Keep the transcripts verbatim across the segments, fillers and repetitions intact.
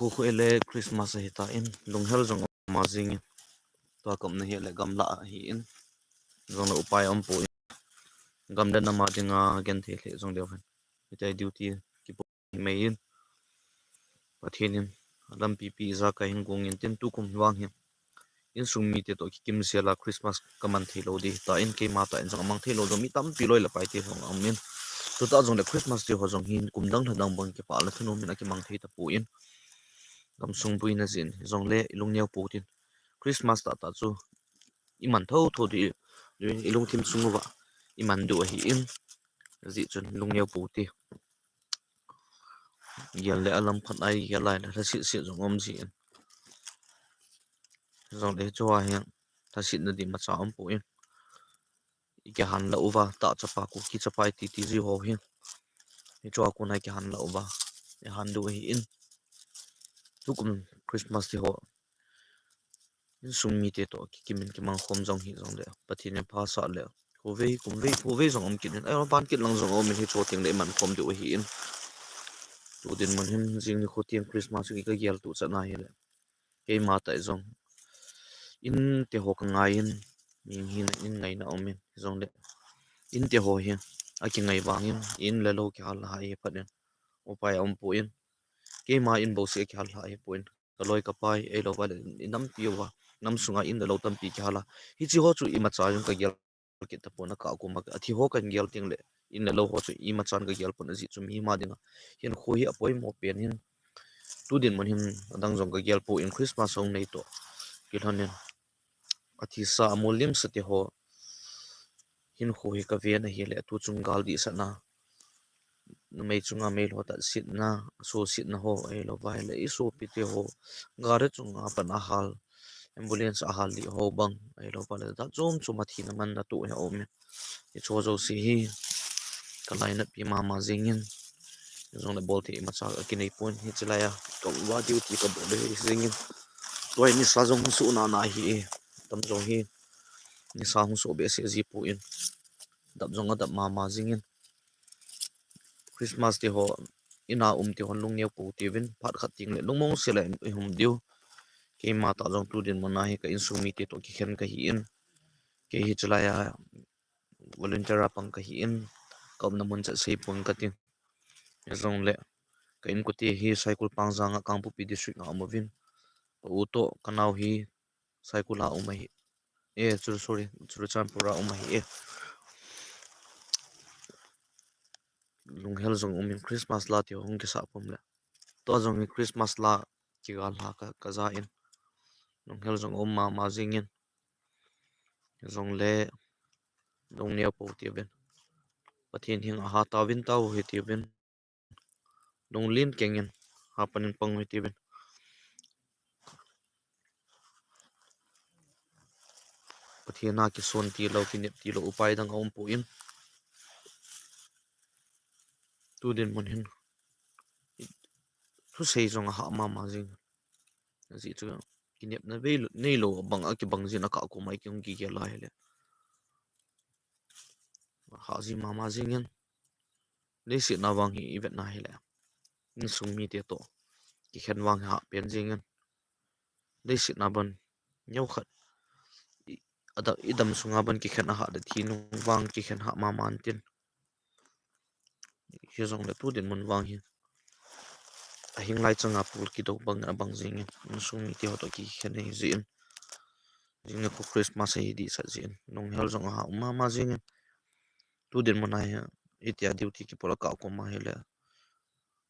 Kukhu ele Christmas ahi ta in, lunghel jong ama jing in. Tua kam na hi le gamla ahi in. Jong le upai um poi. Gam le nam a dinga genthei le jong le hen. Hitai duty kipo mai in. Pathen in lampi pi ja ka hin gong in tin tukum vang hin. Insung mite toh kikim sela Christmas ka man thei lou di ta in keima ta in jong mang thei lou jong mi tampi loi le pai te jong um in. Tuta jong le Christmas te ho jong hin kum dang lha dang bang kipah le thanom in a kimang thei tapon. Gamsung buina jin jong le ilung neo po tin. Christmas ta ta chu iman tho tho di ilung thim sung uva iman du ahi in. Ji chun ilung neo po ti. Gel le alam khat ai gel lai le lhasit sit jong um ji in. Jong le chu a hin lhasit na di macha um pon. I kihan la uva ta chapa ku ki chapa ti ti ji ho hin. Hi chu a ku na kihan la uva. I han du ahi in. Tukum Christmas ti ho. Insung mite toh kikim in kimang khom jong hi jong le. Pathen in pha sa le. Khovei, kumvei, khovei jong um kit in. Ai, ban kit lang jong um in hi chu ting le man khom du ahi in. Tu din mun hin jing ni khu ting Christmas ki ka gel tu cha na hi le. Keima ta jong. In te ho ka ngai in. Min hin in ngai na um in jong le. In te ho hi. A ki ngai vang in. In le lo kihal ha hi phat in. Upai um pon. Keima in bo se kihal ha hi pon. Ka loi ka pai, ei lo va le, i nam pi va, nam sunga in le lo tampi kihal a. Hi chi ho chu imacha jong ka gel kit tapon a ka kum a, a thi ho kan gel ting le, in le lo ho chu imacha ka gel pon a ji chu mi ma dinga. Hin khu hi a poimo pen hin. Tu din mun hin adang jong ka gel pon Christmas hung nei toh. Kilhon in. A thi sa a mol lim sa ti ho. Hin khu hi ka ven ahi le, tu chung gal di sa na. Numei chunga mei lo ta sit na, so sit na ho, ei lo va le, i so pi te ho. Gari chunga pan a hal, ambulance a hal li ho bang, ei lo va le, ta chom chom a thi na man na tu he om. I cho jo si hi, ka lai na pi ma ma jing in. Jong le bol thei imacha a ki nei pon, hi chi lai a, ka va duty ka bol le jing in. Tuai ni sa jong su na na hi, tam jong hi, ni sa hung so be se ji pon. Dap jong a dap ma ma jing in. Christmas ti ho, ina um ti hon lung neo po ti vin, phat khat ting le, lung mong se le i hum diu. Keima ta jong tu din mun a hi ka insung mite toh kikhen ka hi in. Kei hi chu lai a volunteer a pang ka hi in. Ka umna mun cha sei pon ka tin. Jong le, ka in kuti hi Saikul Pangjang a Kangpokpi district a um uvin. Ka u toh, ka nau hi Saikul a um ahi. Eh, chu, sorry, Churachandpur a um ahi e. Lunghel jong um in Christmas la ti hung kisa pom le. To jong hi Christmas la kigal ha ka, ka ja in. Lunghel jong um ma ma jing in. Jong le, lung neo po ti vin. Pathen hing a ha ta vin ta u hi ti vin. Lunglen keng in, ha pan in pang u hi ti vin. Pathen a kison ti lo, kinep ti lo, upai dang a um pon. Tu din mun hin. Thusei jong a ha ma ma jing. Ji chu kinep na vei lo, nei lo bang a kibang jin a ka ko mai ki hung kigel a hi le. Ha ji ma ma jing in. Leiset na vang hi i vet na hi le. Insung mite toh. Kikhen vang hi ha pen jing in. Leiset na ban. Neo khat. I, ada, i dam sunga ban kikhen a ha le thi nung vang kikhen ha ma ma an tin. Hi jong le tu din mun vang hi. A hing lai changa pul kido bang a bang jing in. Insung mite ho toh kikhen hi jin. Jing le khu Christmas hi di sa jin. Lunghel jong a ha um ma ma jing in. Tu din mun a hi. Itia duty kipol a ka ko ma hi le.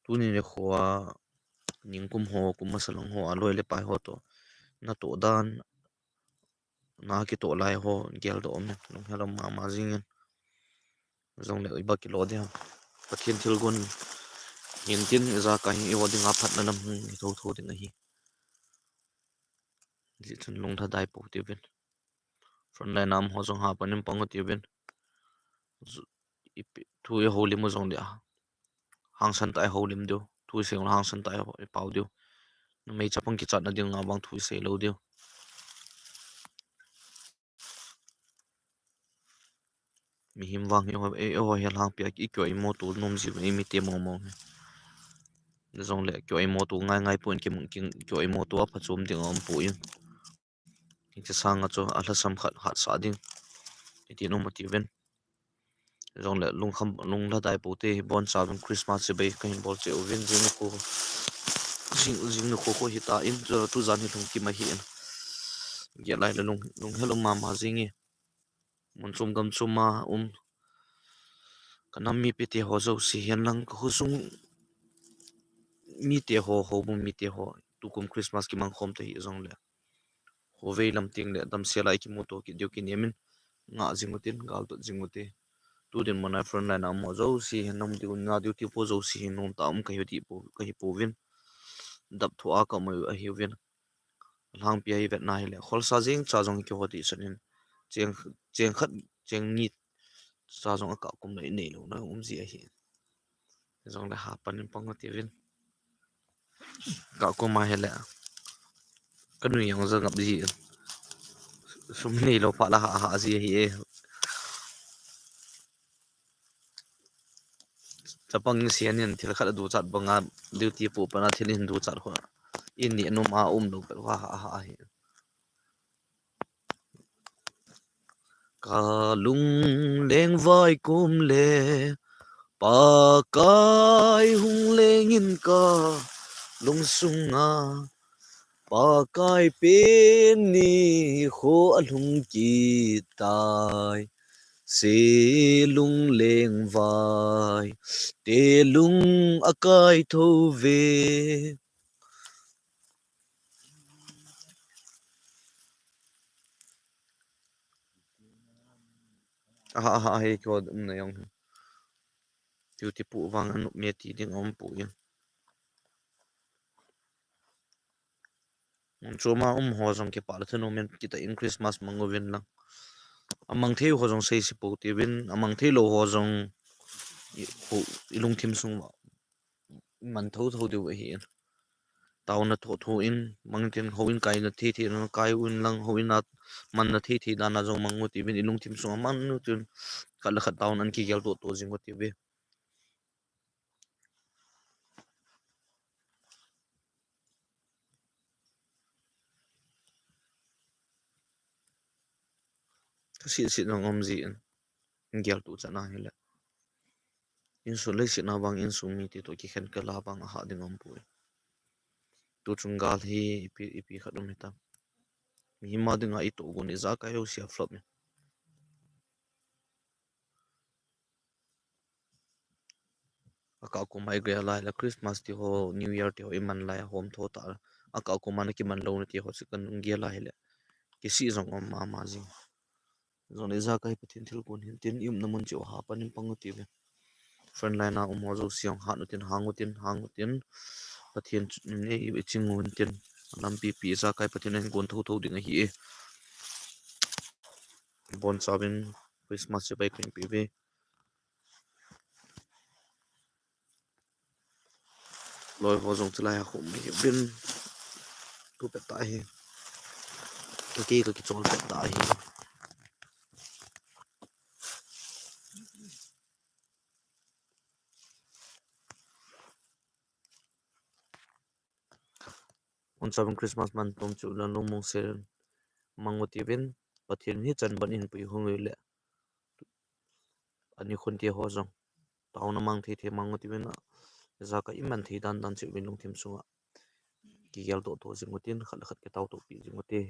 Tuni nikho a, ningkum ho, kum masa lang ho, a loi le pai ho toh. Na toh dan, na kitoh lai ho, gel doh um in, lunghel um ma ma jing in. Jong le i ba kilo di ham. Pathen thilgon, hin tin, i ja ka hin i ho ding a phatna lam, hi tho tho ding ahi. Ji chun lung thadai po ti vin. Frontline a um ho jong ha pan in pang u ti vin. Ju-, i pi-, thu i ho lim u jong le a. Hangsan ta i ho lim diu. Thu i sei u hangsan ta i ho, i pau diu. Numei chapang kichat na ding a vang thu i sei lo diu. Mihem vang hi ho, e, e ho hel hang pia, i kio i mo tu nom ji, i mi te mong mong hi. Jongle kio imo tu ngai ngai pon kim kim kio imo tu apha chom ding aum pon. Kin che sanga chu alhasam khat hat sa ding. Iti nom ati ven. Jongle lungkham lungla dai pote hi bon chavin Christmas chibai kahin bol cheh uvin jing ko. Jing jing ko ko hita in chu tu jan hi lungkim ahi in. Gelai le lung lung hel um mama jing e. Mun chom gam chom a um. Ka nam mipite ho jouse hen lang ka khosung mite ho, houbung mite ho, tukum Christmas kimang khom te hi jongle. Khovei lam teng le damsel a i kimuto kit diu kinem in ngah jing utin, gal dot jing ute. Tu dinmun a front line a um ho jouse hen nam diu, na diu ti po jouse hen nom ta um ka hi ti po, ka hi pouvin. Dap thu a ka um ahi uvin. Lhangpi a hi vetna hile, kholsa jeng cha jong hi kiho ti sanin, cheng, cheng khat, cheng ni cha jong a kah kum na i nei lou na um ji ahi. Jongle hapan in pang u ti uvin. Kah kum a hile, ka nui jong ja ngap ji. Sum nei lou phat la ha, ha ji ahi e. Chapang in sian in thil khat a duchat banga duty pu pana thil in duchat ho. In ni anum a um lou pet va ha, ha, ha hi. Ka lung leng vai kum le Pakai hung leng in ka lung sunga Pakai pen ni kho a lhung kit tai. Se lung leng vai te lung a kai tho ve. Aha, aha, hei kho um na jong. Tiu ti pu vang a nup me ti ding um pu in. Mun choma um ho jong kipah le thanom in kita in Christmas mang uvin lang. Amang thei ho jong sei si po ti uvin, amang thei lou ho jong i, ho, i lungthim sung va man tho tho diu ahi in. Taona tho tho in, mang tin ho in kai na thei thei na kai un lang, ho in na man na thei thei dan a jong mang u ti uvin, i lungthim sung a man u tin, khat le khat taona an kigel to to jing u ti uve. Ka sit sit nang om ji in. Gel tu chana hile. Insung lei sit na bang insung mite to kikhen kala bang aha ding om poi. Tu chung gal hi ipi, ipi khat um hitam. Mihem a dinga i to gon ijakai ho sia flop ni. Akah kum a i gel lai la Christmas ti ho, New Year ti ho i man lai a hom tho ta. Akah kum a na kiman lou na ti ho si kan gel lai le. Kisi jong om mama jing. Jong le ijakai Pathen thilgon hin tin i umna mun cheh u hapan in pang u ti uve. Front line a um ho jouse jong hat u tin, hang u tin, hang u tin. Pathen chu, ne i ching u tin. Lampi pi ijakai Pathen in gon tho tho ding ahi e. Bon chauvin Christmas chibai kahin pe uve. Loi ho jong chulai a khum hi bin. Tu pet ta hi. Ka ki, ka kichol pet ta hi. Bon chauvin Christmas man tom chu la lungmong sel mang u ti uvin, Pathen hi chan ban in pui hung le. Ani khun ti ho jong. Taona mang thei thei mang u ti uvin a. Ijakai i man thei dan dan cheh uvin lungthim sunga. Kigel to to jing u tin, khat le khat kitao to pi jing u te.